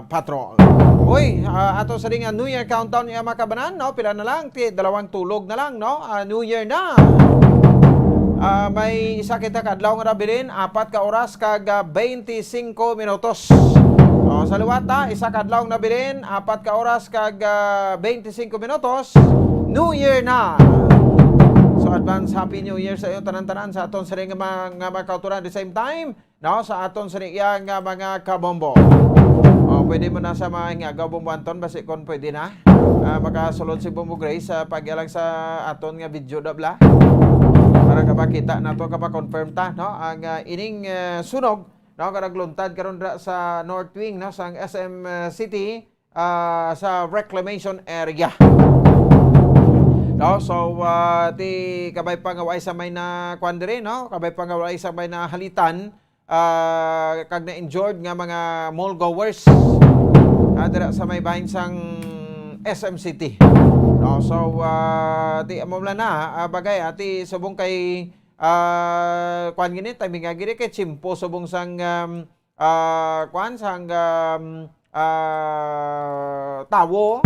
patrol. Uy, ah, ato sa ring nga New Year countdown, iya mga kabanan, no? Pila na lang, ti dalawang tulog na lang, no? Ah, New Year na. Ah, may isa kita ka adlaw nga nabilin, apat ka oras kag, ah, twenty-five minutos. O, sa liwat, ah, isa ka adlaw nga nabilin, apat ka oras kag, ah, twenty-five minutos. New Year na. So, advance Happy New Year sa iyo tanan-tanan, sa aton sa ring nga mga, nga mga kauturan. At the same time, no, sa aton sa iya nga mga kabombo. O, pwede mo na sa mga ingagaw, Bombo Anton, basi kon pwede na. Ah, makasulod si Bombo Grace sa pagyalang sa aton nga video da bla. Para kapakita nato, kapa-confirm ta, no, ang, ah, ining, ah, sunog, no, nga nagluntad karon dira sa North Wing, no, sang S M, ah, City, ah, sa reclamation area. No, so, ah, ti kabay pa nga way sa may na kuwan diri, no? Kabay pa nga way sa may na halitan, ah, kag na-injured nga mga mall goers, ah, dira sa may bahin sang S M City. No, so, ah, ti amo lang na, ah, bagay, ati subong kay, ah, kuwan gini, timing nga gini kay tiyempo subong sang, um, ah, kuwan, sang, um, ah, tawo,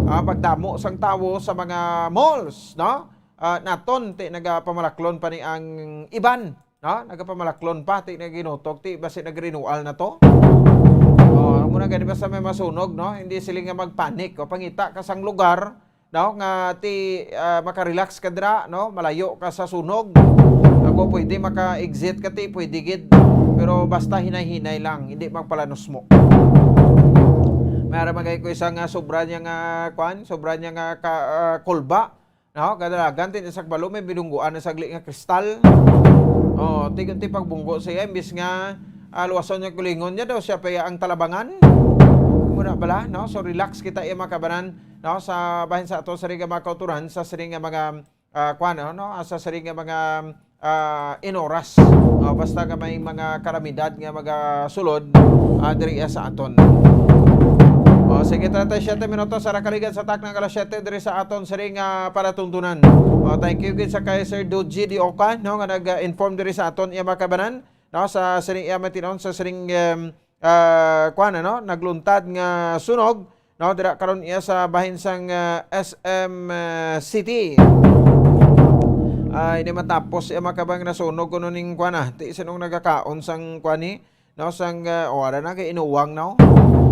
ah, pagdamo sang tawo sa mga malls, no? Ah, naton ti nagapamalaklon pa ni ang iban, no? Nagapamalaklon pa, ti naginutog, ti basi nagrenewal na to. Oh, amo na gani basta may masunog, no? Hindi sila nga magpanik. O, pangita ka sang lugar, no, nga ti, ah, makarelax ka dira, no, malayo ka sa sunog. Ako pwede maka-exit ka ti, pwede gid. Pero basta hinay-hinay lang, hindi magpalanusmo. May ara magay ko isang, ah, sobra niya nga, kwan, sobra niya nga ka, ah, kulba. No, kadalagan ti sa kabalo may binungguan na sagli nga kristal. Oh, ti, ti pagbunggo siya, imbis nga, ah, luwason niya kulingon niya daw siya pa ang talabangan. Muna bala, no? So relax kita iya mga kabanan, no, sa bahin sa ato sa ring nga mga kauturan, sa siring nga mga, ah, kuwan, no, no, sa siring nga mga, ah, inoras. No, basta nga may mga kalamidad nga magasulod, ah, diri sa aton. O, sige, treinta y siete minutos sa nakaligan sa takna nga alas siyete diri sa aton siring nga palatuntunan. O, thank you gid sa kay Sir Doji Dioca, no, nga nag-inform diri sa aton iya mga kabanan, no, sa siring iya matinon sa siring, em, ah, kuwan, ano, nagluntad nga sunog, no, dira karon iya sa bahin sang, ah, S M, ah, City. Ay, di matapos, eh, makabang nasunog kuno ning kuan, ah. Ti sinong nagakaon sang kuan ni? No, sang, ah, o, ara na kay inuwang, no?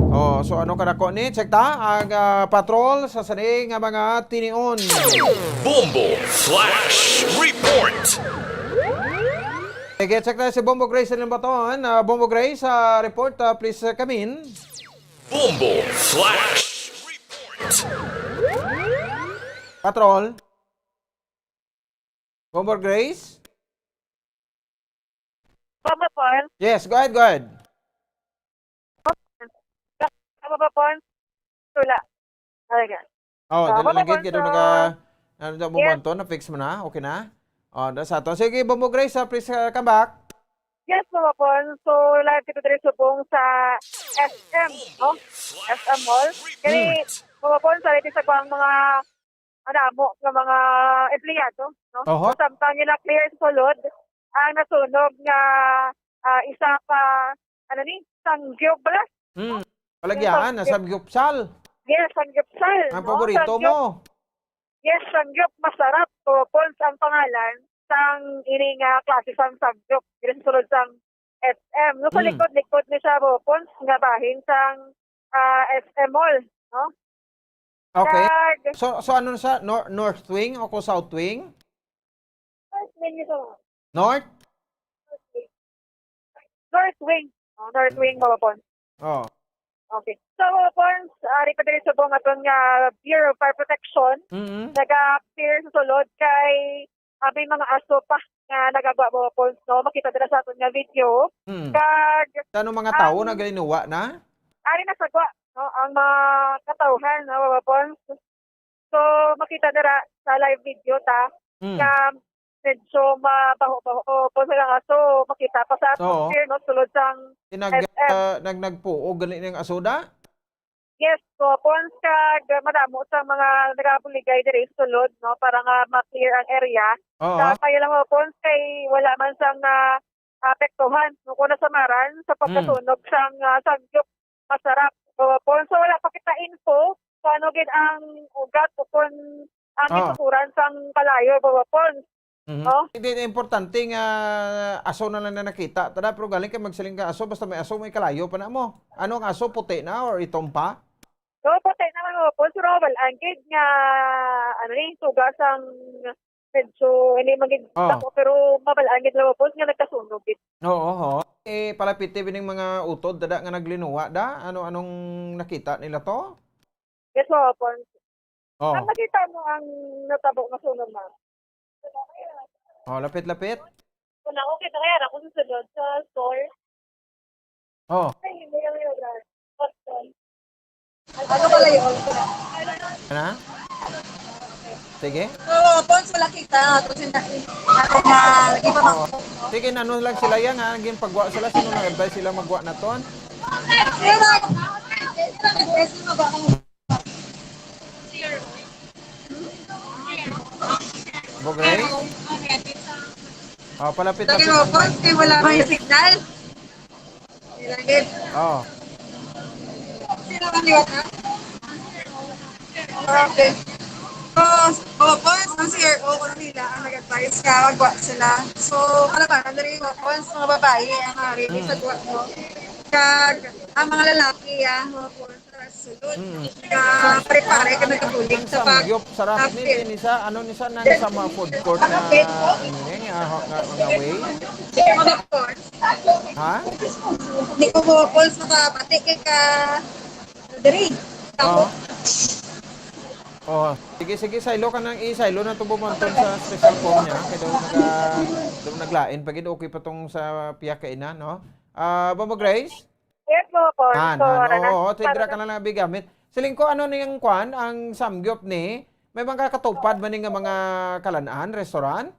Oh, so ano ka nako ni? Check ta ang, ah, patrol sa sini nga mga tinion. Bombo Flash Report. Sige, check na si Bombo Grace sa Limbaton. Ah, Bombo Grace, ah, report, ah, please, ah, come in. Bombo Flash Report. Patrol. Bombo Grace? Bombo Paul? Yes, go ahead, go ahead. Bombo Paul? Wala. Talaga. Oh, Ah, dali Bombo lang gid, Paul, kay doon so, naka, ano daw, yes. Bumonton, na-fix mo na? Okay na? Oh, da sa ato. Sige, Bombo Grace, ah, please, ah, come back. Yes, Bombo Paul. So, live kita diri subong sa S M, no? S M Mall. Kani, Hmm. Bombo Paul, sa latest sa kuwang mga madamo nga mga empleyado, no? Oho. Samtang nila clear sa sulod ang nasunog nga, ah, isa ka, ano ni, samgyup bala? Hmm. Palagian, samgyup. Samgyupsal. Yes, samgyupsal, ang no? Paborito samgyup mo. Yes, samgyup masarap. So, Paul, ang pangalan sang ini nga klase sang samgyup. Diri sa sulod sang S M. No, sa Hmm. likod-likod ni siya, Bombo Paul, nga bahin sang, ah, S M Mall, no? Okay. Kag So, so ano na siya? Nor-, north wing o kung south wing? North wing ito. North? North wing. Oh, north wing, Bombo Paul. Oh. Okay. So, Bombo Paul, ah, ari pa diri subong aton nga Bureau of Fire Protection. Mm-hmm. Naga-clear sa sulod kay, ah, may mga aso pa nga nagagwa, Bombo Paul, no? Makita dira sa aton nga video. Mm. Kag Sa anong mga tawo ang nagalinuwa na? Ari na sa gwa, no, ang mga katawhan, no, Bombo Paul. So, makita dira sa live video ta Mm. nga medyo mabaho-baho po sila nga. So, makita pa sa Oo. atmosphere, no, sulod sang Tinag-, S M. ah, nag-, nagpuog gali ning aso da? Yes, Bombo Paul, kag madamo sa mga nagabuligay diri sulod, no, para nga ma-clear ang area. Oo. Sa payo lang, Bombo Paul, kay wala man sang na apektuhan, no, kung nasamaran sa Hmm. pagkasunog sang, ah, samgyup masarap, Bombo Paul. So, wala pa kita info kung ano gid ang ugat o kung ang Ah. gisukuran sang kalayo, Bombo Paul. Mhm. Oh. Hindi na importante nga aso na lang na nakita. Tada, pero galing kay magsiling ka aso, basta may aso, may kalayo pa na mo. Ano ang aso? Puti na or itom pa? So, puti naman, Bombo Paul. Pero wala gid nga, ano ni, suga sang medyo hindi man gid Oh. dako, pero mabal-an gid lang, Bombo Paul, nga nagkasunog gid. Oo, ho. Eh, palapit, eh, bining mga utod, dada nga naglinuwa, da? Ano, anong nakita nila to? Yes, Bombo Paul. Oh. Ang nakita mo ang natabo nga sunog, ma'am? Oh, lapit, lapit. Kung ako, kita kaya ako sa sulod sa store. Oh. Ay, hindi lang yung lugar. Boston. Ano pala yun? Ano? Sige. Oo, Pons, wala kita. Ako sina-, ako na, iba ba? Oo. Sige, ano lang sila yan, ha? Naging pagwa sila, sino nag-advise sila magwa na ton? Pero, pero, pero, Bogre? Oh, palapit, Lagi lapit. Mo, Pons, kay wala may signal. Lagi. Oh. Sino ang liwat na? Okay. So, oh, Pons, ang C R O ko nila ang nag-advise ka, magwa sila. So, ano ba, nandun yung Pons, mga babae, ang mga ready Mm. sa guwa mo. Kag, ang mga lalaki, ah, mga Pons, Sunod. Mm. Ka, pare-pare ka nagkabulig Ang sa pag-, samgyup, sarap ni, update. Ni sa, ano ni sa, nang sa mga food court na, ano ni, nga, nga, nga way? Mga court. Ha? Di ko mo, Pons, makabati kay ka, diri. Oo. Oh, sige, sige, saylo ka nang i-, saylo na to bumonton sa special form niya. Kaya daw naga-, daw naglain pa gid, okay pa tong sa piyak kainan, no? Ah, Mama Grace? Yes, Pons. Han, So, han. Ara na. Oo, oo, Para tigra ka na. Na lang bigamit. Siling ko, ano ni ang kwan, ang samgyup ni? May mga katupad man ni nga mga kalan-an, restaurant?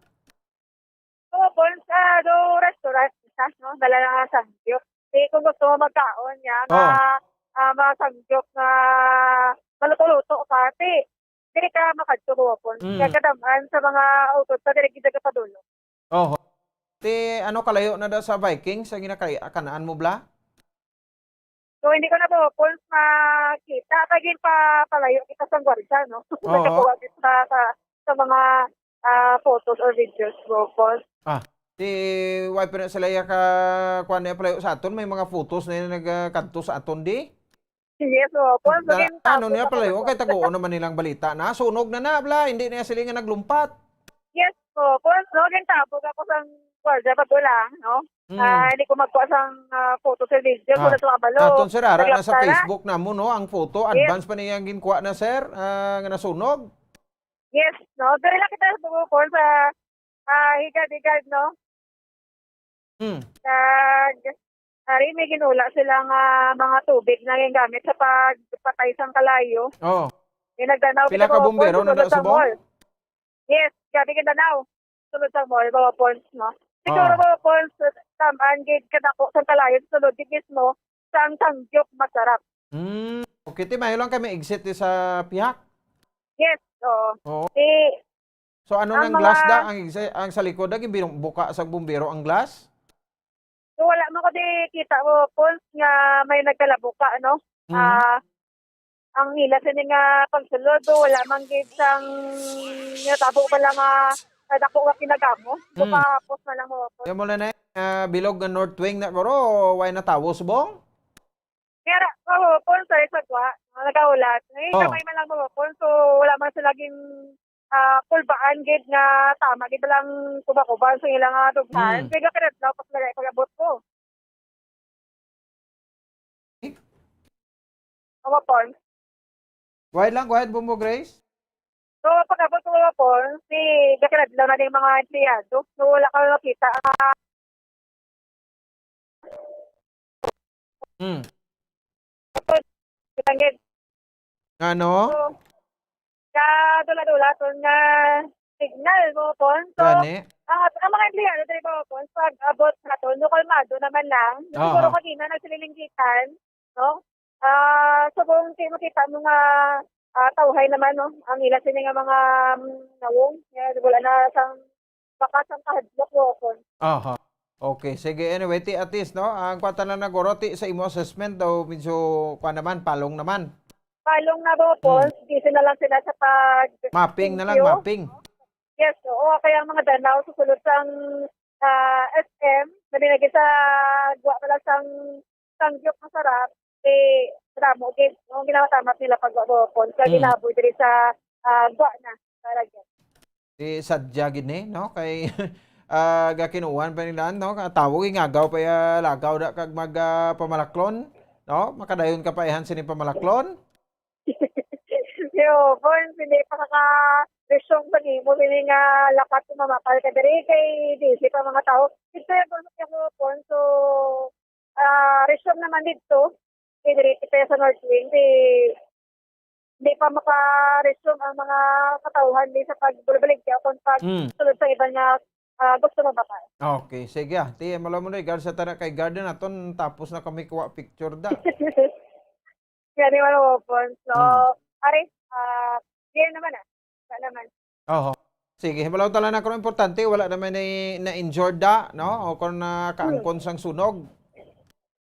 Oo, Pons, ah, do restaurant isa, no? Dala na nga samgyup. Di, kung gusto mo magkaon niya, Oh. nga, ah, mga samgyup nga maluto-luto ka, ti, dili ka makadto, Pons. Mm. Kaya kadam-an sa mga utod pa, dili kita kapadulo. Oho. Ti, ano, kalayo na daw sa Vikings, ang ginakay-, kanaan mo, bla? So, hindi ko na po, Pons, makita. Kaya pa, palayo kita sa gwardiya, no? Oo. Nagkakuha kita sa, sa, sa mga ah, photos or videos, Bopons. Ah, di, why pa na sila ya ka, kuwan na palayo sa aton? May mga photos na yung nagkadto sa aton, di? Yes, Bopons. So, Na, gintabog ano niya ako palayo? sa Kay taguon naman nilang balita na. Sunog na na, bla. Hindi niya sila nga naglumpat. Yes, Bopons. No, gintabog ako sa gwardiya pag ulang, no? Mm. Ah, hindi ko magkuha sang, ah, photo sa video. Ah, Kung sa kabalo, aton, sir, ara na sa naglapta na. Facebook na mo, no? Ang photo, Yes. advance pa niya ang ginkuha na, sir, ah, nga nasunog. Yes, no? Diri lang kita sa Bopons sa, ah, higad-higad, no? Hmm. Kag, ari, may ginula sila nga mga tubig na ginagamit sa pagpatay sang kalayo. Oh. Yung nagdanaw Pila kita ka sa bumbero Bopons, na sulod sa subong? mall. Yes, grabe ka danaw. Sulod sa mall, Bopons, no? Siguro, Ah. Bopons, tamaan gid kadako sang kalayo, sulod gid mismo sang Sangyup Masarap. Hmm. Okay, ti, mayo lang kami exit di sa pihak. Yes, oo. Oo. Di, So, ano ang nang glass mga da? Ang igsa-, ang sa likod da, ginbinuka sa bumbero ang glass? So, wala man ko di kita, Bopons, nga may nagkalabuka, no? Mhm. Ah, ang ila sini nga pagsulod, do, wala man gid sang natabo pa lang nga nadako nga kinagamo. Hmm. Bukapos na lang, Bopons. Kaya mo na na, ah, bilog nga North Wing na, guro, way natawo, subong? Kaya ra, kahapon, sa isa gwa, mga nagaulat. Ngayon, Oh. kamay man lang kahapon, so wala man sila gin, ah, kulbaan gid nga tama gid lang kuba-kuba sa ilang, ah, dughan. Mm. Kaya gapinadlaw, pas lagay pag-abot ko. Eh? Kahapon. Go ahead lang, go ahead, Bumbo Grace. So, pag-abot ko, Bumbo, si, gapinadlaw na ning mga empleyado. So, wala kami makita. Ah, Hmm. Kitang gid. Ano? So, sa dula-dula, to nga signal, Bumbo. So, Gani? ang, ang mga empleyado diri, Bumbo, pag-abot naton, no, kalmado naman lang. Aha. Siguro kanina nagsililinggitan, no? Ah, so kung ti-, makita mo nga, ah, tawhay naman, no? Ang ila sini nga mga, mm, nawong, nga wala na sang bakas ang kahadlok, Bumbo. Aha. Okay, sige. Anyway, ti, at least, no? Ang kwata na naguro, ti, sa imo assessment daw, medyo, kwa naman, palong naman. Palong na, Bumbo. Hmm. Busy na lang sila sa pag Mapping na lang, review. Mapping. Yes, oo. Kaya ang mga danaw sa sulod sang, ah, S M, na binagi sa gwa pala sang Sangyup Masarap, eh, damo gid, no? Ginatamat nila pag Bumbo. Kaya Hmm. ginaboy diri sa, ah, gwa na. Para gid. Di sadya gid ni, no? Kay, ah, gakinuan pa nila, no? Tawo, ingagaw pa ya, lagaw da kag mag, ah, pamalaklon, no? Makadayon ka pa ihan sini pamalaklon. Yo, Bumbo, hindi pa ka-resume sa nimo, hindi nga lapat kung mamakal ka diri, kay busy pa mga tao. Ito yung Bumbo, so, ah, resume naman dito. Kay diri kita sa North Wing, di, di pa maka-resume ang mga katawhan di sa pagbulabalik kung pag Hmm. sulod sa iba nga, ah, gusto mabakal. Okay, sige, ah. Ti, malaw mo na, regard sa tanan kay garden naton, tapos na kami kuha picture da. Yan yung ano, Bumbo. So, Hmm. Ari, ah, yan naman, ah. Wala naman. Oho. Sige, hibalaw ta lang na kung importante, wala naman na, na-injured da, no? O kung nakaangkon Hmm. sang sunog.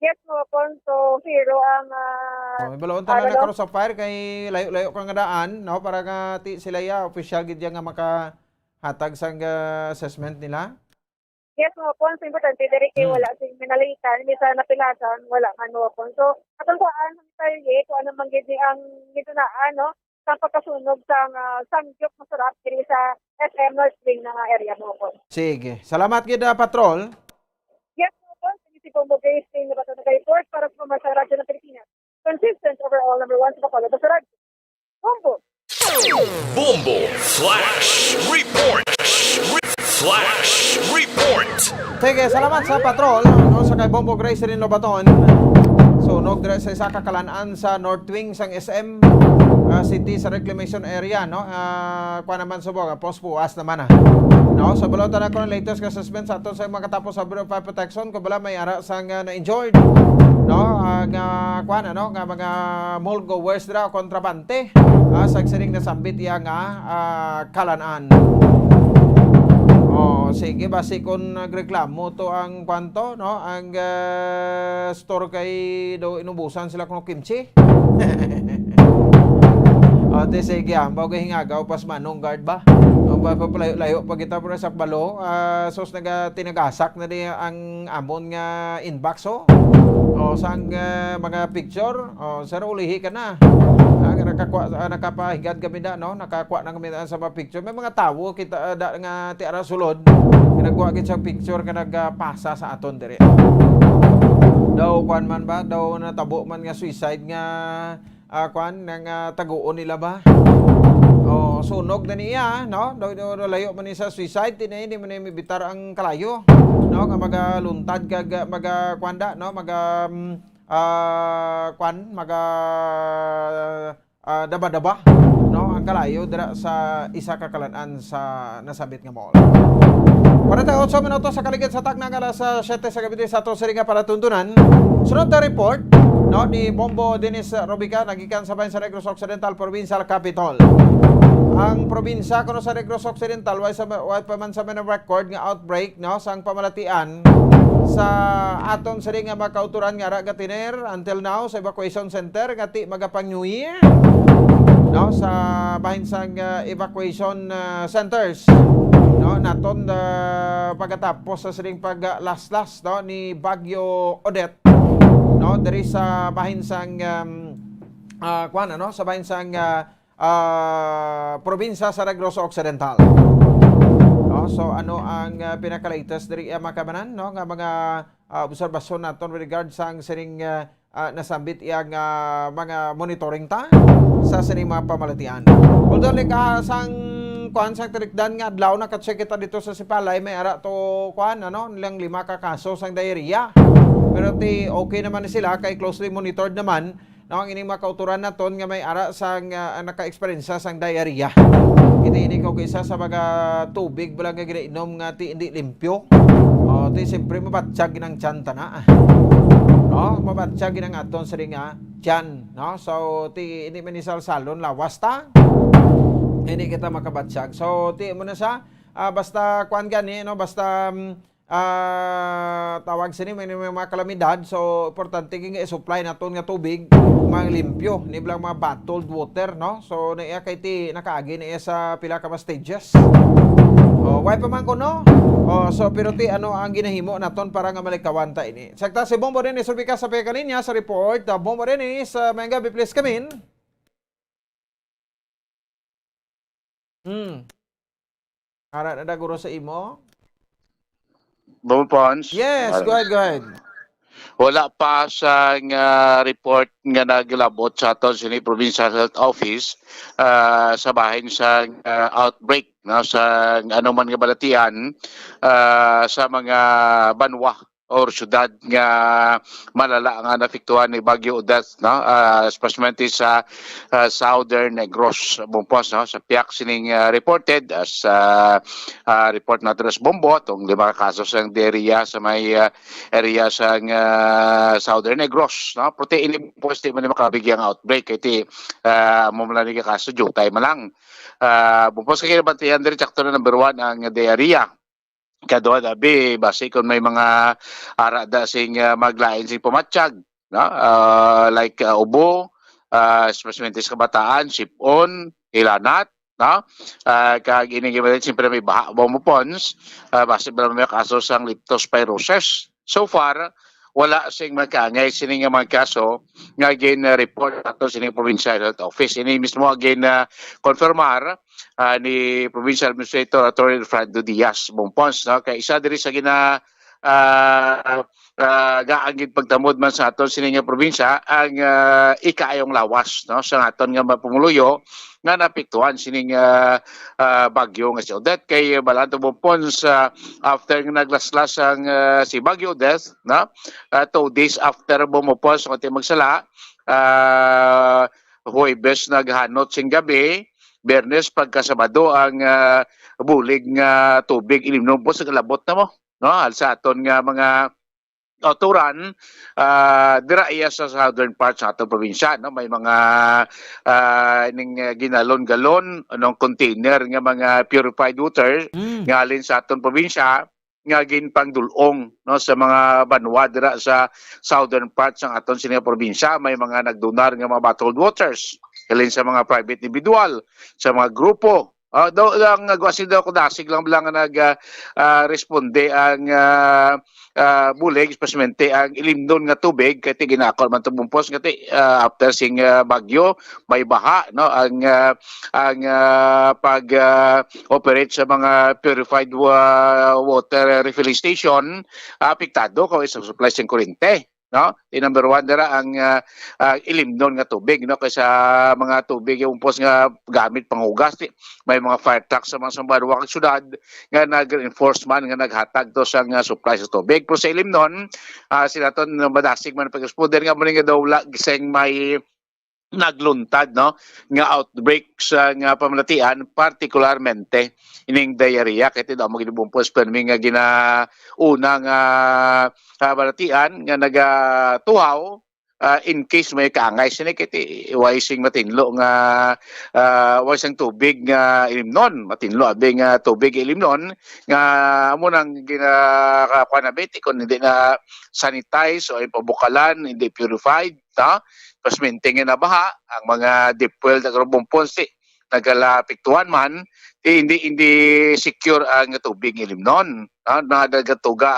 Yes, Bumbo. So, zero ang, ah, Oh, hibalaw ta lang na karon sa fire kay layo-layo ka nga daan, no? Para nga ti sila ya, official gid ya nga makahatag sang, ah, assessment nila. Yes, Bumbo, so importante diri kay Hmm. wala sing minalitan, bisan napilasan, wala man, Bumbo. So, atong kuhaan ang detalye kung ano man gid ni ang gidunaan, no, sa pagkasunog sang, ah, Sangyup Masarap diri sa S M North Wing na nga area, Bumbo. Sige. Salamat gid, ah, Patrol. Yes, Bumbo. Sige, si Bumbo Grace, sa Bato Report para sa Pamasahe Radyo ng Pilipinas. Consistent overall number one sa Bacolod sa radyo. Bumbo. Bombo Flash Report. Flash Report. Sige, salamat sa patrol, no, sa kay Bombo Grace rin Lobaton. Sunog dire sa isa ka kalan-an sa North Wing sang S M, ah, City sa Reclamation Area, no? Ah, kuha naman subong, ah, pospuas naman, ah. No, so, balutan ako ng latest nga assessment sa aton sa mga katapos sa Bureau of Fire Protection, kung bala may ara sang, ah, na-injured, no? Ah, nga, kuha na, no? Nga mga mall goers dira o kontrabante, ah, sa sining nasambit iya nga, ah, kalan-an. Oh, sige, basi kung nagreklamo to ang kwanto, no? Ang, ah, store kay do inubusan sila kuno kimchi. Ate, sige, ah, mao gay hingagaw pas manong guard ba? Ang pa-, papalayo-layo pa kita, pero sa balo, ah, sus, naga-, tinagasak na di ang amon nga inbox, oh. Oh, sang, ah, mga picture, oh, sir, ulihi ka na. Ah, nakakuha, ah, nakapahigad kami na, no? Nakakuha na kami na sa mga picture. May mga tawo kita, ah, da, nga ti ara sulod. Nagkuha gid sa picture nga nagpasa sa aton diri. Daw, kuwan man ba? Daw natabo man nga suicide nga ah, kwan, nga, ah, taguon nila ba? Oh, sunog na niya, no? Do, do, do, layo man ni sa suicide, di na, di man ni mabitar ang kalayo, no? Nga magaluntad kag, ah, maga, kwan da, no? Maga, mm, ah, kwan, maga, ah, daba-daba, no? Ang kalayo dira sa isa ka kalan-an sa nasambit nga mall. Kwarenta y ocho minutos sa kaligid sa takna nga alas, ah, siyete sa gabi sa ato sini nga palatuntunan. Sunod na report, no, ni Bombo Dennis Robica, nagikan sa bahin sa Negros Occidental, Provincial Capitol. Ang probinsya kuno sa Negros Occidental, way sa, way pa man sa mga record nga outbreak, no, sang pamalatian sa aton sini nga mga kauturan nga ara gatiner until now sa evacuation center nga ti magapang New Year, no, sa bahin sang, ah, evacuation, ah, centers, no, naton, ah, pagkatapos sa sining paglaslas, no, ni Bagyo Odette, no, diri sa bahin sang, um, ah, kuwan, ano, sa bahin sang, ah, ah, probinsya sa Negros Occidental. No, so ano ang, ah, pinaka-latest diri, ah, mga kamanan, no, nga mga, ah, obserbasyon naton with regard sang sining, ah, ah, nasambit iya nga mga monitoring ta sa sining mga pamalatian. Although, like, ah, sang kuan, sang tinikdan nga adlaw, naka-check kita dito sa Sipalay, may ara to, kuan, ano, nilang lima ka kaso sang diarrhea. Pero ti, okay naman ni sila, kay closely monitored naman, no, ang ining mga kauturan naton nga may ara sang, ah, naka-eksperyensya sang diarrhea. Kita ini ko isa sa mga tubig bala nga ginainom nga ti hindi limpyo. O, ti siyempre mabatyag ng tiyan ta na. No, mabatyag ng aton sini nga tiyan, no? So, ti hindi man ni salsalon lawas ta. Hindi kita makabatyag. So, ti mo na sa, ah, basta kuan gani, no? Basta, mm, ah, tawag sini, may, may mga kalamidad. So, importante gid nga i-supply naton nga tubig, mga limpyo, ni lang mga bottled water, no? So, na iya kay ti nakaagi na iya sa pila ka mga stages. O, why pa man kuno? O, so, pero ti ano ang ginahimo naton para nga malikawan ta ini? Sakta si Bombo din, isulbi ka sa pagkalinya sa report. Ah, Bombo Dennis, ah, may gabi, please come in. Hmm. Ara na da guro sa imo? Bombo Pons? Yes, Ara. Go ahead, go ahead. Wala pa sa nga report nga naglabot sa aton sini Provincial Health Office, ah, sa bahin sa, ah, outbreak, no, sa ano man nga balatian, ah, sa mga banwa or syudad nga malala nga naapektuhan ni Bagyo Odette, no? Ah, especially sa, ah, Southern Negros, Bombo Pons, no? Sa pihak sining, ah, reported as, ah, ah, report nato sa Bombo, tong lima ka kaso sang diarrhea sa may, ah, area sang, ah, Southern Negros, no? Pero ti ini, Bombo Pons, ti man ni makabig ang outbreak, kay ti, ah, amo man lang ni kaso, diutay man lang. Ah, Bombo Pons, kay kinabantihan diri, sakto na number one ang diarrhea. Kadua, abi, basi kung may mga ara da sing, ah, maglain sing pamatyag, no? Ah, like, ah, ubo, ah, especially sa kabataan, sipon, hilanat, no? Ah, kag ini nga siyempre may baha, Bombo Pons, ah, basi ba may kaso sang leptospirosis. So far, wala sing magkaangay sini nga mga kaso nga gin-report ato sini Provincial Health Office. Ini mismo ang gin, ah, konfirmar, ah, ni Provincial Administrator Attorney Fernando Diaz, Bombo Pons, no? Kay isa diri sa gina-, ah, ah, gaang gid pagtamod man sa aton sini nga probinsya ang, ah, ikaayong lawas, no, sa aton nga mga pumuluyo nga naapektuhan sining, ah, ah, bagyo nga si Odette. Kay balaan ta, Bombo Pons, ah, after nga naglaslas ang, ah, si Bagyo Odette, no? Ah, two days after, Bombo Pons, kung di magsala, ah, Huwebes naghanot sing gabi, Biyernes pagka Sabado ang, ah, bulig nga tubig ilimnon po sa kalabot na mo, no? Sa aton nga mga kauturan, ah, dira iya sa southern part sa aton probinsya, no? May mga, ah, ning, ah, ginalon-galon, anong container nga mga purified water Mm. nga halin sa aton probinsya nga ginpangdul-ong, no, sa mga banwa dira sa southern part sa aton sini nga probinsya. May mga nagdonar nga mga bottled waters. Kalin sa mga private individual, sa mga grupo. Ah, daw lang, ah, guwasi daw ko dasig lang lang nag ah, ah, responde ang ah, ah, bulig, especially ang Ilimnon nga tubig, kay ti ginakol man to bumpos nga ti, ah, after sing ah, bagyo, may baha, no, ang ah, ang ah, pag ah, operate sa mga purified wa- water refilling station, ah, apektado kay sa supply sing kuryente, no? Di number one dira ang ah, ah, Ilimnon nga tubig, no, kay sa mga tubig yung umpos nga gamit panghugas, di, may mga fire truck sa mga sambahan kag syudad nga nag-reinforcement nga naghatag to sa nga supply sa tubig. Pero sa Ilimnon, ah, sila to madasig man pag-responder nga muli nga daw wala gising may nagluntad, no, nga outbreak sa nga pamalatian, partikularmente ining diarrhea, kay ti daw maginubumpos permi nga ginauna nga kabalatian nga nagatuhaw, ah, in case may kaangay sini, kay ti way sing matinlo nga ah, way sang tubig nga Ilimnon, matinlo abi nga tubig Ilimnon nga amo nang ginakuan na beti kung hindi na sanitize o ipabukalan, hindi purified, no? Pas maintain nga nabaha ang mga deep well sa Carbon Ponce, nagalapiktuhan man, di, hindi hindi secure ang tubig Ilimnon, no? Nagatuga